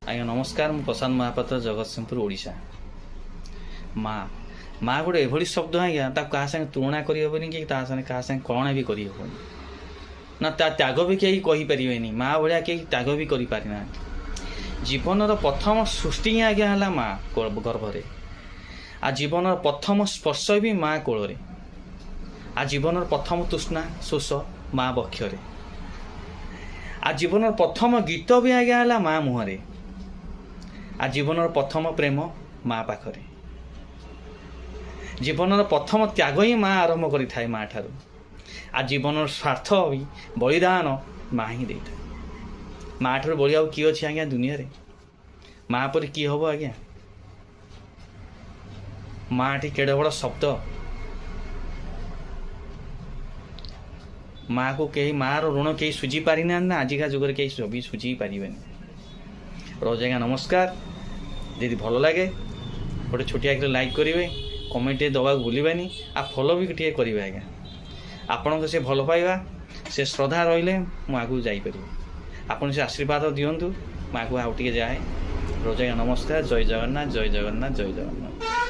ଆଜ୍ଞା ନମସ୍କାର, ମୁଁ ପ୍ରଶାନ୍ତ ମହାପାତ୍ର, ଜଗତସିଂହପୁର, ଓଡ଼ିଶା। ମା, ମା ଗୋଟେ ଏଭଳି ଶବ୍ଦ ଆଜ୍ଞା, ତାକୁ କାହା ସାଙ୍ଗେ ତୁଳନା କରିହେବନି କି ତା ସାଙ୍ଗେ କାହା ସାଙ୍ଗେ କଳନା ବି କରିହେବନି ନା ତା ତ୍ୟାଗ ବି କେହି କହିପାରିବେନି। ମା ଭଳିଆ କେହି ତ୍ୟାଗ ବି କରିପାରିନାହାନ୍ତି। ଜୀବନର ପ୍ରଥମ ସୃଷ୍ଟି ହିଁ ଆଜ୍ଞା ହେଲା ମା ଗର୍ଭରେ, ଆଉ ଜୀବନର ପ୍ରଥମ ସ୍ପର୍ଶ ବି ମା କୋଳରେ, ଆଉ ଜୀବନର ପ୍ରଥମ ତୃଷ୍ଣା ଶୋଷ ମା ବକ୍ଷରେ, ଆଉ ଜୀବନର ପ୍ରଥମ ଗୀତ ବି ଆଜ୍ଞା ହେଲା ମା ମୁହଁରେ, ଆଉ ଜୀବନର ପ୍ରଥମ ପ୍ରେମ ମା ପାଖରେ। ଜୀବନର ପ୍ରଥମ ତ୍ୟାଗ ହିଁ ମା ଆରମ୍ଭ କରିଥାଏ ମା ଠାରୁ, ଆଉ ଜୀବନର ସ୍ୱାର୍ଥ ବି ବଳିଦାନ ମା ହିଁ ଦେଇଥାଏ। ମା ଠାରୁ ବଳି ଆଉ କିଏ ଅଛି ଆଜ୍ଞା ଦୁନିଆରେ? ମା ପରି କିଏ ହବ ଆଜ୍ଞା? ମାଟି କେଡ଼େ ବଡ଼ ଶବ୍ଦ। ମାଆକୁ କେହି, ମାଆର ଋଣ କେହି ସୁଝି ପାରିନାହାନ୍ତି ନା ଆଜିକା ଯୁଗରେ କେହି ସୁଝି ପାରିବେନି। ରହୁଛି ଆଜ୍ଞା, ନମସ୍କାର। ଯଦି ଭଲ ଲାଗେ ଗୋଟେ ଛୋଟିଆ ଲାଇକ୍ କରିବେ, କମେଣ୍ଟ ଟିକେ ଦେବାକୁ ଭୁଲିବେନି, ଆଉ ଫଲୋ ବି ଟିକେ କରିବେ ଆଜ୍ଞା। ଆପଣଙ୍କ ସେ ଭଲ ପାଇବା, ସେ ଶ୍ରଦ୍ଧା ରହିଲେ ମୁଁ ଆଗକୁ ଯାଇପାରିବି। ଆପଣ ସେ ଆଶୀର୍ବାଦ ଦିଅନ୍ତୁ, ମୁଁ ଆଗକୁ ଆଉ ଟିକେ ଯାଏ। ରହୁଛି ଆଜ୍ଞା, ନମସ୍କାର। ଜୟ ଜଗନ୍ନାଥ, ଜୟ ଜଗନ୍ନାଥ, ଜୟ ଜଗନ୍ନାଥ।